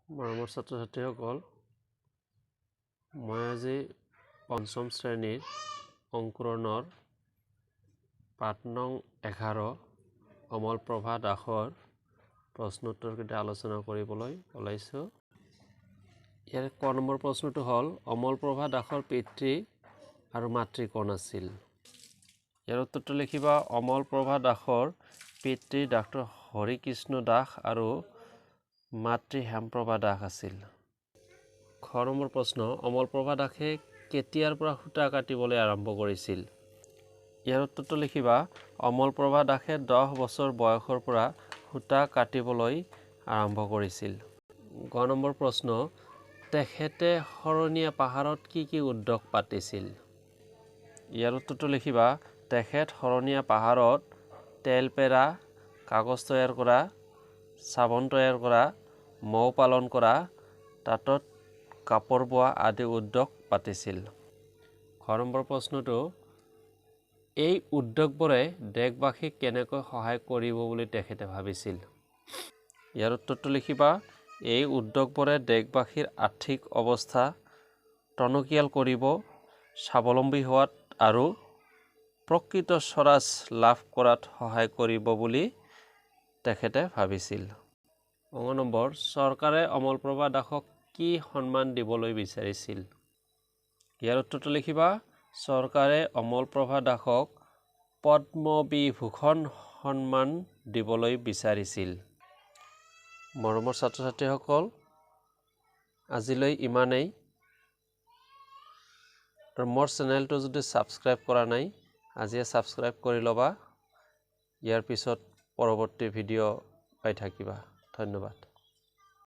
মৰমৰ ছাত্ৰ ছাত্ৰীসকল, মই আজি পঞ্চম শ্ৰেণীৰ অংকুৰণৰ পাঠ নং 11 অমলপ্ৰভা দাসৰ প্ৰশ্নোত্তৰকেইটা আলোচনা কৰিবলৈ ওলাইছোঁ। ইয়াৰ ক নম্বৰ প্ৰশ্নটো হ'ল, অমলপ্ৰভা দাসৰ পিতৃ আৰু মাতৃ কোন আছিল? ইয়াৰ উত্তৰটো লিখিবা, অমলপ্ৰভা দাসৰ পিতৃ ডাক্তৰ হৰিকৃষ্ণ দাস আৰু মাতৃ হেমপ্ৰভা দাস আছিল। খ নম্বৰ প্ৰশ্ন, অমলপ্ৰভা দাসে কেতিয়াৰ পৰা সূতা কাটিবলৈ আৰম্ভ কৰিছিল? ইয়াৰ উত্তৰটো লিখিবা, অমলপ্ৰভা দাসে 10 বছৰ বয়সৰ পৰা সূতা কাটিবলৈ আৰম্ভ কৰিছিল। গ নম্বৰ প্ৰশ্ন, তেখেতে শৰণীয়া পাহাৰত কি কি উদ্যোগ পাতিছিল? ইয়াৰ উত্তৰটো লিখিবা, তেখেত শৰণীয়া পাহাৰত তেল পেৰা, কাগজ তৈয়াৰ কৰা, চাবোন তৈয়াৰ কৰা, মৌ পালন কৰা, তাঁতত কাপোৰ বোৱা আদি উদ্যোগ পাতিছিল। খ নম্বৰ প্ৰশ্নটো, এই উদ্যোগবোৰে দেশবাসীক কেনেকৈ সহায় কৰিব বুলি তেখেতে ভাবিছিল? ইয়াৰ উত্তৰটো লিখিবা, এই উদ্যোগবোৰে দেশবাসীৰ আৰ্থিক অৱস্থা টনকিয়াল কৰিব, স্বাৱলম্বী হোৱাত আৰু প্ৰকৃত স্বৰাজ লাভ কৰাত সহায় কৰিব বুলি তেখেতে ভাবিছিল। অঙ নম্বৰ, চৰকাৰে অমলপ্ৰভা দাসক কি সন্মান দিবলৈ বিচাৰিছিল? ইয়াৰ উত্তৰটো লিখিবা, চৰকাৰে অমলপ্ৰভা দাসক পদ্মবিভূষণ সন্মান দিবলৈ বিচাৰিছিল। মৰমৰ ছাত্ৰ ছাত্ৰীসকল, আজিলৈ ইমানেই। আৰু মোৰ চেনেলটো যদি ছাবস্ক্ৰাইব কৰা নাই, আজিয়ে ছাবস্ক্ৰাইব কৰি ল'বা। ইয়াৰ পিছত পৰৱৰ্তী ভিডিঅ' পাই থাকিবা। ধন্যবাদ।